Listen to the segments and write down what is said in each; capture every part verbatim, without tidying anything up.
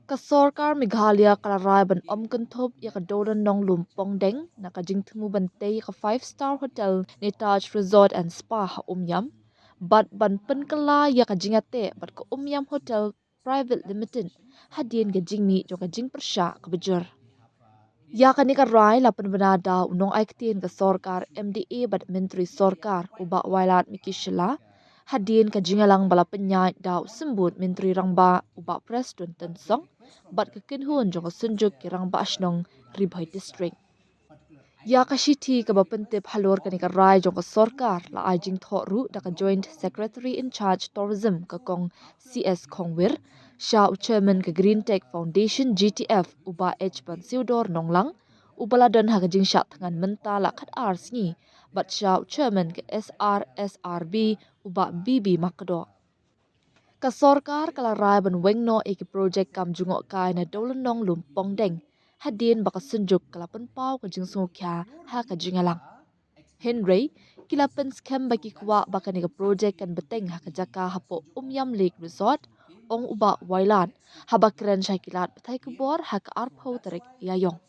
Ka sorkar Meghalaya ka la rai ban ym kynthup ïa ka Dowlyngnong Lumpongdeng na ka jingthmu ban tei ïa ka five star hotel ne Taj Resort and Spa ha Umiam, bad ban pynkylla ïa ka jingïateh bad ka Umiam Hotel Private Limited hadien ka jingmih jong ka jingpyrshah kaba jur. Ïa kane ka rai la pynbna da u nongai ktien ka sorkar M D A bad Myntri Sorkar u Bah Wailadmiki Shylla, hadien ka jingïalang ba la pynïaid da u Symbud Myntri Rangbah u Bah Prestone Tynsong bad ka kynhun jong ka Synjuk ki Rangbah Shnong Ri Bhoi District. Ïa ka shithi kaba pyntip halor kane ka rai jong ka sorkar la ai jingthoh ruh da ka Joint Secretary in Charge Tourism ka Kong C S Khongwir sha u Chairman ka Green Tech Foundation G T F u Bah H Bansiewdor Nonglang, uba la don ha ka jingshah thngan mynta la khatar sngi, bad sha u Chairman ka S R S R B u Bah B B Makdoh. Ka sorkar ka la rai ban weng noh ïa ki projek kam jngohkai na Dowlyngnong Lumpongdeng hadien ba ka Synjuk ka la pynpaw ka jingsngewkhia ha ka jingïalang. Hynrei ki la pynskhem ba ki kwah ba kane ka projek kan bteng ha ka jaka hapoh Umiam Lake Resort, ong u Bah Wailad haba kren sha ki lad pathai khubor ha ka arphew tarik Ïaiong.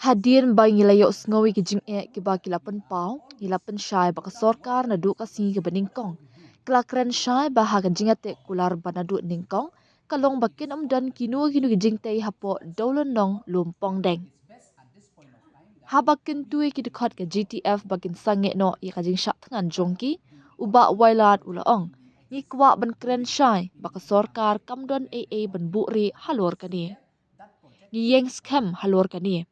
Hadien ba ngi la ïohsngew ïa ki jingeh kiba ki la pynpaw, ngi la pynshai ba ka sorkar naduh ka sngi kaba nyngkong ka la kren shai ba ha ka jingïateh kular ba naduh nyngkong ka long ba kin ym don kino kino ki jingtei hapoh Dowlyngnong Lumpongdeng. Haba kyntu ïa ki dkhot ka G T F ba kin sangeh noh ïa ka jingshah thngan jong ki, u Bah Wailad u la ong, ngi kwah ban kren shai ba ka sorkar kam don ei ei ban buhrieh halor kane. Ngi ïeng skhem halor kane.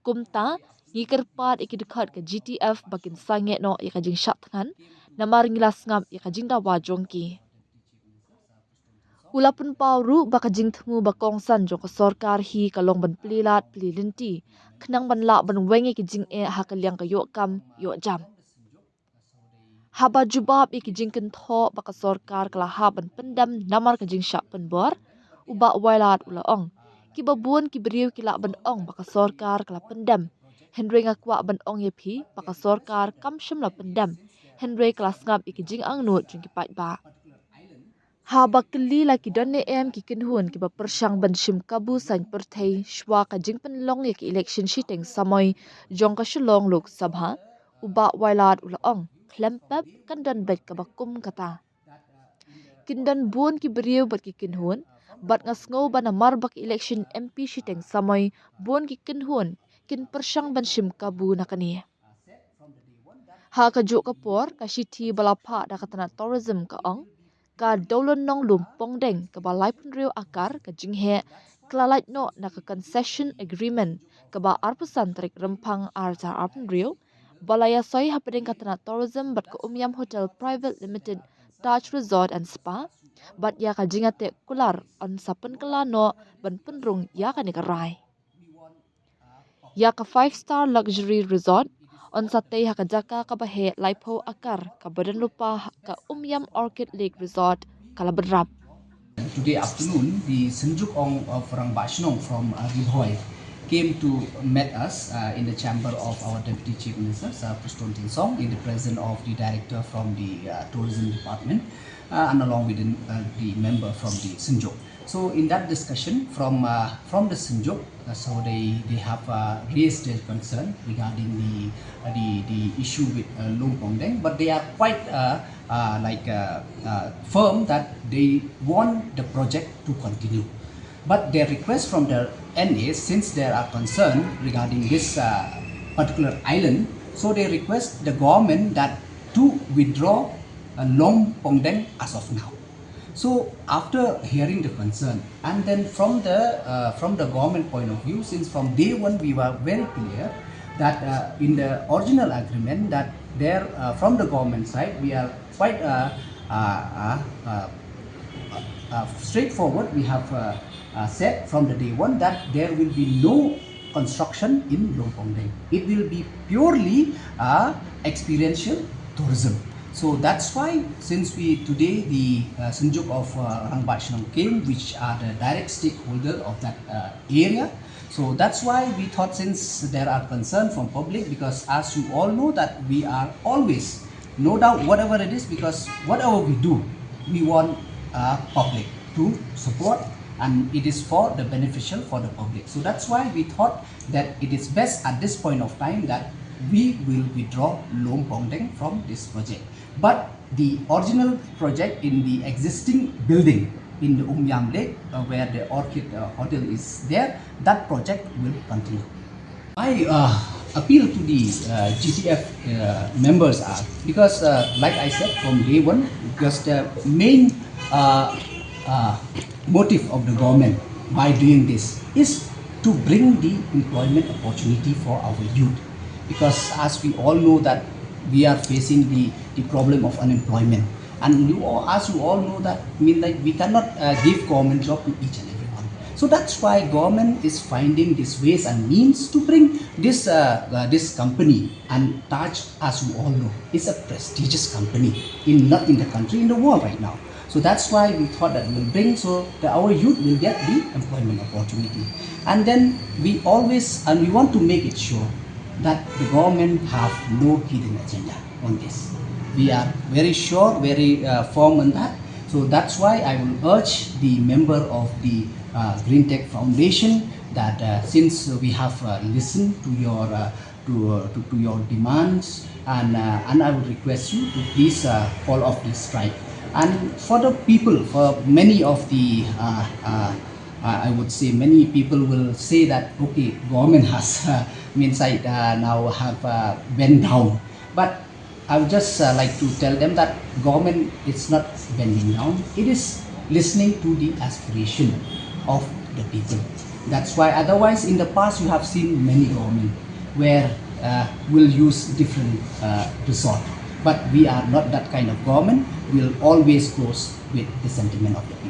Kumta ngi kyrpad ïa ki dkhot ka G T F ba kin sangeh noh ïa ka jingshah thngan, namar ngi la sngap ïa ka jingdawa jong ki. U la pynpaw ruh ba ka jingthmu ba kongsan jong ka sorkar hi ka long ban plie lad plie lynti khnang ban lah ban weng ïa ki jingeh ha ka liang ka ïoh kam ïoh jam. Haba jubab ïa ki jingkynthoh ba ka sorkar ka la hap ban pyndem namar ka jingshah pynbor, u Bah Wailad u la ong, kiba bun ki briew ki lah ban ong ba ka sorkar ka la pyndem, hynrei nga kwah ban ong ïa phi ba ka sorkar kam shym la pyndem, hynrei ka la sngap ïa ki jingangnud jong ki paidbah. Haba kylli la ki don ne em ki kynhun kiba pyrshang ban shim kabu saiñ pyrthei shwa ka jingpynlong ïa ka election shiteng samoi jong ka Shillong Lok Sabha, u Bah Wailad u la ong, khlem pep kan don beit kaba kum kata. Kin don bun ki briew bad ki kynhun, bad nga sngew ba namar ba ka election M P shiteng samoi bun ki kynhun kin pyrshang ban shim kabu na kane. Ha kajuh ka por, ka shithi ba la phah da ka tnat tourism ka ong, ka Dowlyngnong Lumpongdeng kaba laiphew hynriew akar ka jingheh ka la lait noh na ka concession agreement kaba arphew san tarik Rymphang arhajar arphew hynriew, ba la ïasoi hapdeng ka tnat tourism bad ka Umiam Hotel Private Limited Taj Resort and Spa, bad ïa ka jingïateh kular yn sa pynkylla noh ban pynrung ïa kane ka rai. Ïa ka five star luxury resort yn sa tei ha ka jaka kaba heh laiphew akar kaba don lypa ha ka Umiam Orchid Lake Resort, ka la bynrap. Today afternoon, the Synjuk Ong of Rangbah Shnong from uh, Ri Bhoi came to meet us uh, in the chamber of our Deputy Chief Minister, Sir Prestone Tynsong, in the presence of the director from the uh, tourism department, uh, and along with the, uh, the member from the Synjuk. So in that discussion from uh, from the Synjuk, uh, so they they have uh, raised their concern regarding the uh, the the issue with uh, Lumpongdeng, but they are quite uh, uh, like uh, uh, firm that they want the project to continue. But their request from the N A, since there are concern regarding this uh, particular island, so they request the government that to withdraw uh, Lumpongdeng as of now. So after hearing the concern, and then from the uh, from the government point of view, since from day one we were very clear that uh, in the original agreement that there uh, from the government side we are quite uh, uh, uh, uh, uh, straightforward. We have uh, uh, said from the day one that there will be no construction in Lumpongdeng. It will be purely uh, experiential tourism. So that's why, since we today the uh, Synjuk of uh, Rangbah Shnong came, which are the direct stakeholder of that uh, area, so that's why we thought, since there are concern from public, because as you all know that we are always, no doubt, whatever it is, because whatever we do, we want uh, public to support and it is for the beneficial for the public. So that's why we thought that it is best at this point of time that we will withdraw Lum Pongdeng from this project. But the original project in the existing building in the Umiam Lake, uh, where the Orchid uh, Hotel is there, that project will continue. My uh, appeal to the uh, G T F uh, members are, because, uh, like I said from day one, because the main uh, uh, motive of the government by doing this is to bring the employment opportunity for our youth. Because as we all know that we are facing the, the problem of unemployment. And you all, as you all know that, I mean, like, we cannot uh, give government job to each and everyone. So that's why government is finding these ways and means to bring this uh, uh, this company. And Taj, as you all know, is a prestigious company in, not in the country, in the world right now. So that's why we thought that we'll bring, so that our youth will get the employment opportunity. And then we always, and we want to make it sure that the government have no hidden agenda on this. We are very sure, very uh, firm on that. So that's why I will urge the member of the uh, Green Tech Foundation that uh, since we have uh, listened to your uh, to, uh, to, to your demands, and uh, and I would request you to please uh, call off this strike. And for the people, for many of the uh, uh, uh, I would say many people will say that, okay, government has uh, means I uh, now have uh, bent down, but I would just uh, like to tell them that government is not bending down. It is listening to the aspiration of the people. That's why otherwise in the past you have seen many government where uh, will use different uh, resort. But we are not that kind of government. We'll always goes with the sentiment of the people.